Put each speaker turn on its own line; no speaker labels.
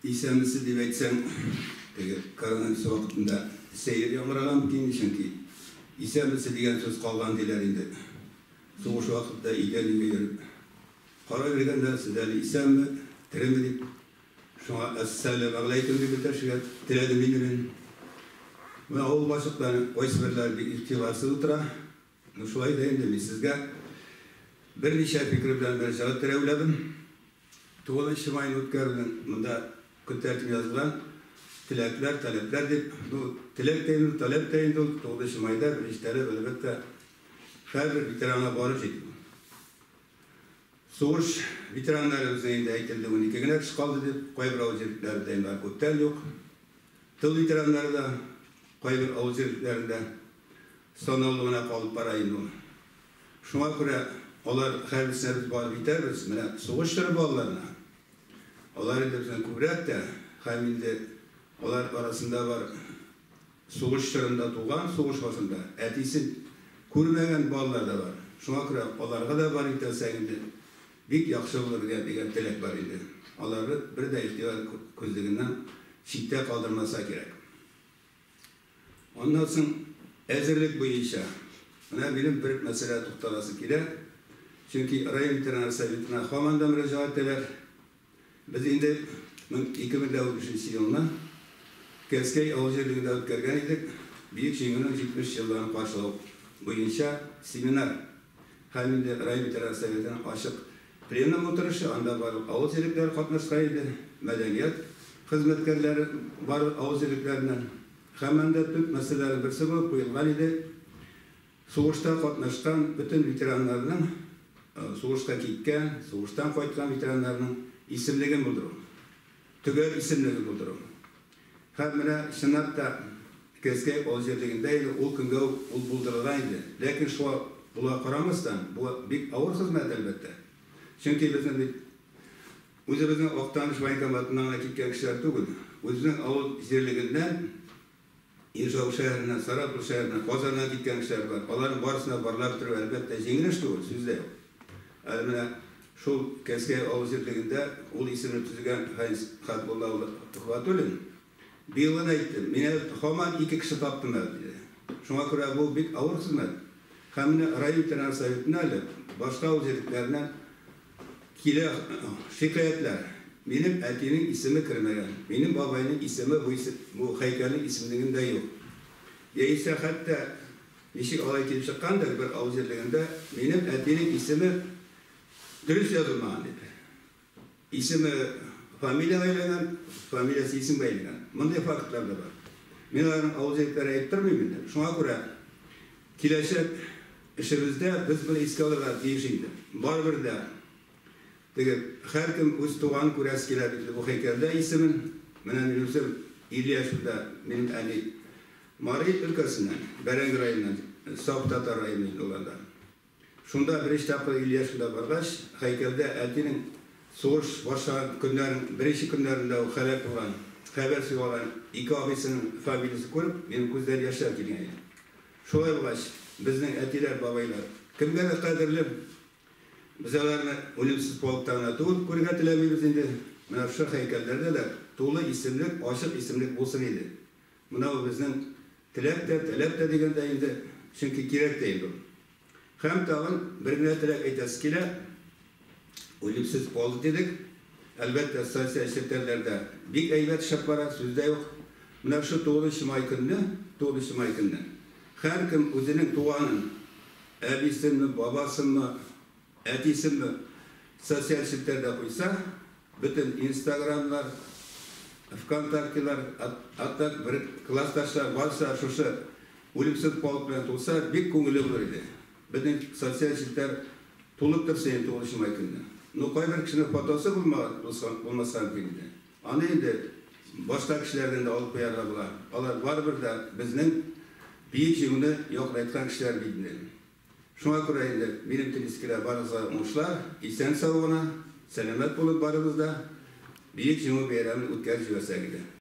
Исәнмесез дип әйтсәң, теге коронавирус вакытында сәер яңгыраган бит инде, чөнки исәнмесез дигән сүз калган диләр инде. Сугыш вакытында өйдән өйгә йөреп кара биргәннәр, сез әле исәнме, тереме дип. Шуңа әссәламегаләйкем дип эндәшергә теләдем инде мин. Менә авыл башлыклары кайсыберләре бик игътибарсыз утыра. Ну шулай да инде мин сезгә берничә фикер белән мөрәҗәгать итәргә уйладым. 9 майны үткәрүнең монда көн тәртибе язылган теләкләр, таләпләр дип. Ну, теләк тә инде ул, таләп тә инде ул. 9 майда беренче таләп, әлбәттә, һәрбер ветеранга барып җитү. Сугыш ветераннары безнең инде әйтелде, 12 генә кеше калды дип, кайбер авыл җирлекләрендә инде алар күптән юк. Тыл ветераннары да кайбер авыл җирлекләрендә санаулы гына калып бара инде ул. Шуңа күрә алар һәрберсенә без барып җитәрбез. Менә сугыш чоры балаларына, алар инде безнең күбрәк тә, һәм инде алар арасында бар сугыш чорында туган, сугыш башында әтисен күрмәгән балалар да бар. Шуңа күрә аларга да барып җитәлсәң инде бик яхшы булыр дигән теләк бар инде. Аларны бер дә игътибар күзлегеннән читтә калдырмаса кирәк. Аннан соң әзерлек буенча менә минем бер мәсьәлә тукталасы килә. Чөнки район ветеринар советына һаман да мөрәҗәгать итәләр. Без инде 2015 елны Кәзкәй авыл җирлегендә үткәргән идек Бөек Җиңүнең 70 еллыгын каршылау буенча семинар һәм инде район ветеринар советының ачык пленум утырышы, анда барлык авыл җирлекләре катнашкан иде, мәдәният хезмәткәрләре барлык авыл җирлекләреннән. Һәм анда төп мәсьәләләрнең берсе булып куелган иде, сугышта катнашкан бөтен ветераннарның, сугышка киткән, сугыштан кайткан ветераннарның исемлеген булдыру. Төгәл исемлеген булдыру. Һәм менә чынлап та Кәзкәй авыл җирлегендә инде ул көнгә үк ул булдырылган иде. Ләкин шуңа була карамастан, бу бик авыр хезмәт, әлбәттә. Чөнки безнең бит үзебезнең Актаныш военкоматыннан гына киткән кешеләр түгел, үзебезнең авыл җирлегеннән, Ижау шәһәреннән, Сарапул шәһәреннән, Казаннан киткән кешеләр бар. Аларның барысын да барлап бетерү, әлбәттә, җиңел эш түгел, сүз дә юк. Әле менә шул Кәзкәй авыл җирлегендә ул исемне төзегән Фәнис Хәтбулла улы Төхвәтуллин быел гына әйтте, мин әле һаман ике кеше таптым әле, диде. Шуңа күрә бу бик авыр хезмәт. Һәм менә район ветеринар советына әле башка авыл җирлекләреннән килә шикаятьләр, минем әтинең исеме кермәгән, минем бабайның исеме бу бу һәйкәлнең исемлегендә юк. Яисә хәтта ничек алай килеп чыккандыр, бер авыл җирлегендә минем әтинең исеме дөрес язылмаган дип. Исеме фамилиягә әйләнгән, фамилиясе исемгә әйләнгән. Мондый фактлар да бар. Мин аларның авыл җирлекләрен әйтеп тормыйм инде. Шуңа күрә киләчәк эшебездә без моны искә алырга тиеш инде. Барыбер дә теге һәркем үз туганын күрәсе килә бит инде бу һәйкәлдә исемен. Менә мин үзем 50 яшемдә минем әни Мари өлкәсеннән, Бәрәңге районыннан, Саф татар районы инде ул анда. Шунда беренче тапкыр 50 яшемдә баргач, һәйкәлдә әтинең сугыш башлаган көннәрен, беренче көннәрендә үк һәлак булган, хәбәрсез югалган ике абыйсының фамилиясен күреп, минем күздән яшьләр килгән иде. Шулай булгач, безнең әтиләр, бабайлар кемгәдер кадерле, без аларны үлемсез полкта гына түгел күрергә теләмибез инде. Менә шушы һәйкәлләрдә дә тулы исемлек, ачык исемлек булсын иде. Менә ул безнең теләк тә, таләп тә дигәндә инде, чөнки кирәк тә инде ул. Һәм тагын бер генә теләк әйтәсе килә, үлемсез полк дидек. Әлбәттә, социаль челтәрләрдә бик әйбәт эшләп бара, сүз дә юк. Менә шушы 9 май көнне, 9 май көнне һәркем үзенең туганын, әбисенме, бабасынмы, Әтисенме социаль челтәрдә куйса, бөтен инстаграмнар, вконтактелар, аттак бер классташлар барысы да шушы үлемсез полк белән тулса, бик күңелле булыр иде. Бөтен социаль челтәр тулып торсын инде 9 май көнне. Ну, кайбер кешенең фотосы булмаска мөмкин иде. Аны инде башка кешеләрдән дә алып куярга була. Алар барыбер дә безнең Бөек Җиңүне якынайткан кешеләр бит инде. Шуңа күрә инде минем телисе килә барыгызга уңышлар, исән-сау гына, сәламәт булып барыбыз да Бөек Җиңү бәйрәмен үткәреп җибәрсәк иде.